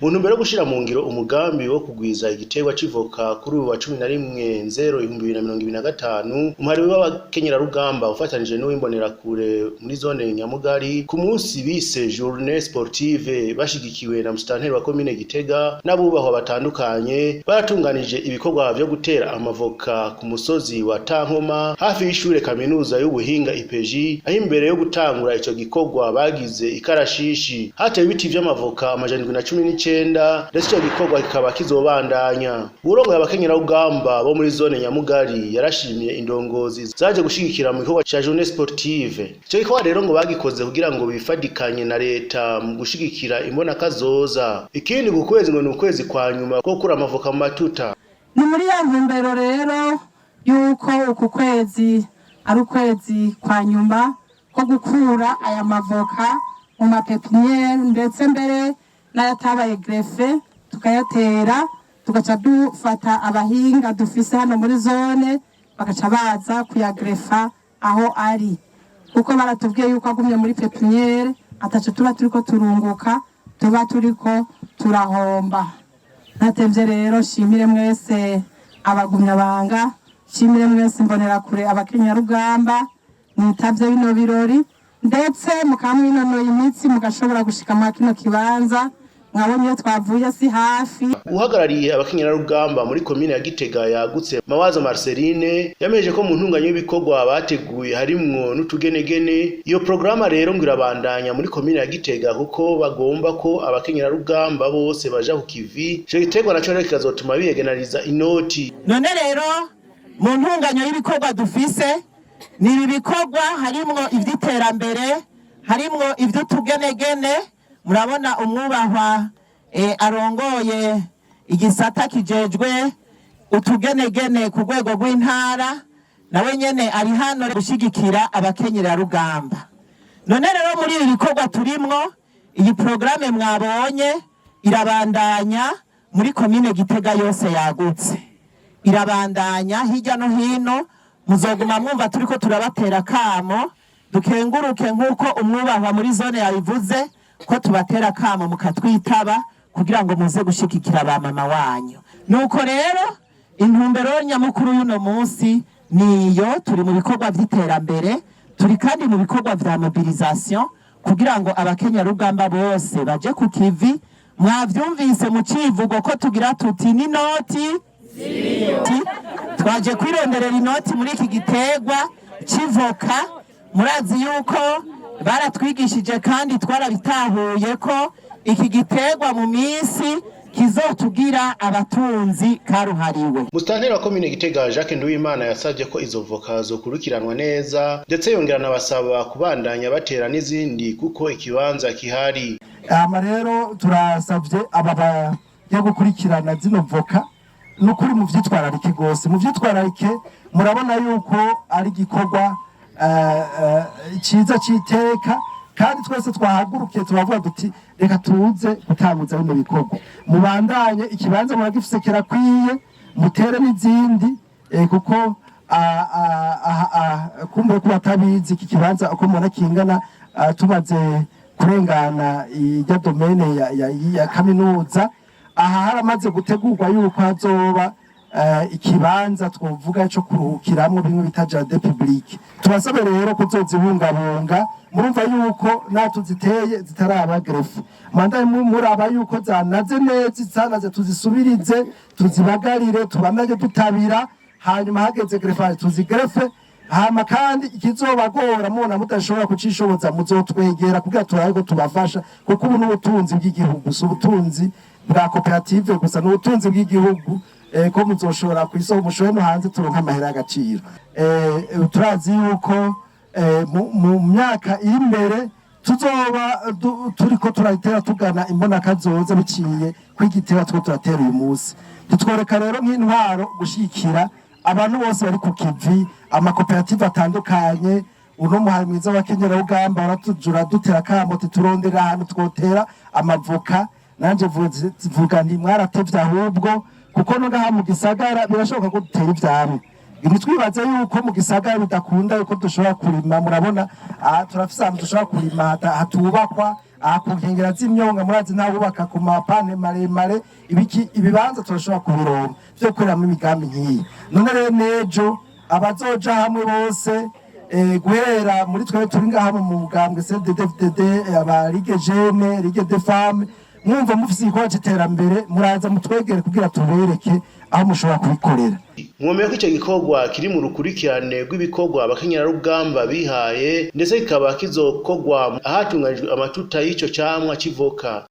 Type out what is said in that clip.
Mu ntumbero yo gushira mu ngiro umugambi wo kugwiza igiterwa c'ivoka, kuri uyu wa 11 nzero 2025, umuhari w'abakenyerarugamba ufatanije n'uw'imbonerakure muri zone Nyamugari, ku munsi bise Journée Sportive, bashigikiwe na musitanteri wa komine Gitega n'abubahwa batandukanye, baratunganije ibikorwa vyo gutera amavoka ku musozi wa Tankoma, hafi y'ishure kaminuza y'ubuhinga IPJ, aho imbere yo gutangura ico gikorwa bagize ikarashishi. Hatewe ibiti vy'amavoka 719, ndetse ico gikorwa kikaba kizobandanya. Uwurongoye abakenyerarugamba bo muri zone Nyamugari yarashimiye indongozi zaje gushigikira mu gikorwa ca Journée Sportive. Ico gikorwa rero ngo bagikoze kugira ngo bifadikanye na leta mu gushigikira imbonakazoza. Ikindi, ku kwezi ngo ni ukwezi kwa nyuma ko gukura amavoka mu matuta. Ni muri ya ntumbero rero yuko uku kwezi ari ukwezi kwa nyuma ko gukura aya mavoka mu ma pépinières, ndetse mbere n'ayatabaye greffé tukayatera, tugaca dufata abahinga dufise hano muri zone, bagaca baza kuyagreffa aho ari, kuko baratubwiye yuko agumye muri pépinière ataco tuba turiko turunguka, tuba turiko turahomba. Ntatevye rero, shimire mwese abagumyabanga, shimire mwese imbonerakure, abakenyarugamba mwitavye bino birori, ndetse mukaba mwinonoye imitsi mugashobora gushika mwa kino kibanza. Mwabonye iyo twavuye, si hafi. Uhagarariye abakenyerarugamba muri komine ya Gitega yagutse, Mawazo Marceline, yameje ko mu ntunganyo y'ibikorwa bateguye harimwo n'utugenegene. Iyo porogaramu rero ngo irabandanya muri komine ya Gitega, kuko bagomba ko abakenyerarugamba bose baja ku kivi. Ico giterwa naco rero kikazotuma biyegenariza inoti. None rero mu ntunganyo y'ibikorwa dufise, ni ibi bikorwa harimwo ivy'iterambere, harimwo ivy'utugenegene. Murabona umwubahwa arongoye igisata kijejwe utugenegene ku rwego rw'intara, nawe nyene ari hano gushigikira abakenyerarugamba. None rero muri ibi bikorwa turimwo, iyi porogaramu mwabonye irabandanya muri komine Gitega yose yagutse, irabandanya hirya no hino. Muzoguma mwumva turiko turabatera kamo. Dukenguruke nk'uko umwubahwa muri zone yabivuze ko tubatera kamo mukatwitaba kugira ngo muze gushigikira ba mama wanyu. Nuko rero intumbero nyamukuru y'uno munsi niyo: turi mu bikorwa vy'iterambere, turi kandi mu bikorwa vya mobilisation kugira ngo abakenyarugamba bose baje ku kivi. Mwavyumvise mu civugo ko tugira tuti n'inoti. Twaje kwironderera inoti muri iki giterwa c'ivoka. Murazi yuko baratwigishije kandi twarabitahuye ko iki giterwa mu minsi kizotugira abatunzi karuhariwe. Musitanteri wa komine Gitega, Jacques Nduwimana, yasavye ko izo voka zokurikiranwa neza, ndetse yongera anabasaba kubandanya batera n'izindi kuko ikibanza kihari. Hama rero turasavye aba bagiye gukurikirana zino voka, nukuri muvyitwararike gose, muvyitwararike. Murabona yuko ari igikorwa ciza c'iteka, kandi twese twahagurukiye turavuga duti reka tuze gutanguza bino bikorwa. Mubandanye, ikibanza muragifise, kirakwiye, mutere n'izindi, kuko kumbe ko batabizi iki kibanza uko mubona kingana, tumaze kurengana ijya domaine ya kaminuza, aha haramaze gutegurwa yuko hazoba ikibanza twovuga cyo kuruhukiramwo, bimwe bita jardin public. Turasabe rero kuzozibungabunga. Murumva yuko natwe ziteye zitaraba greffé, manda muraba yuko zanaze neza, zanaze tuzisubirize, tuzibagarire, tubandanye dutabira, hanyuma hageze greffage tuzigreffe. Hama kandi ikizobagora mubona mudashobora kucishoboza, muzotwegera kugira turabe ko tubafasha, kuko ubu n'ubutunzi bw'igihugu, si ubutunzi bwa koperative gusa, ni ubutunzi bw'igihugu. Ko muzoshobora kw'isoko, mushobe no hanze, turonka amahera y'agaciro. Turazi yuko mu myaka iri imbere tuzoba turiko turatera tugana imbonakazoza biciye kw'igitera two turatera uyu munsi. Tutworeka rero nk'intwaro gushikira abantu bose bari ku kivi, amakoperative atandukanye. Uno muhari mwiza w'abakenyerarugamba baratujura dutera akamo, turondera ahantu twotera amavoka. Nanje vuga nti mwaratevye ahubwo, kuko no ngaha mu gisagara birashoboka ko dutera ivyamwa. Ntitwibaze yuko mu gisagara bidakunda yuko dushobora kurima. Murabona aha turafise ahantu dushobora kurima hatubakwa. Aha ku nkengera z'imyonga, murazi n'abubaka ku mapane maremare ibiki, ibibanza turashobora kubironka vyo gukoreramo imigambi nk'iyi. None rero n'ejo abazoja hamwe bose, guhera muri twebwe turi ngaha mu mugambwe CNDD-FDD, aba Ligue Jeune, Ligue des Femmes, mwumva mufise igikorwa c'iterambere, muraza mutwegere kugira tubereke aho mushobora kubikorera. Mwomenya ko ico gikorwa kiri mu rukurikirane rw'ibikorwa abakenyerarugamba bihaye, ndetse kikaba kizokorwa ahatunganijwe amatuta y'ico camwa c'ivoka.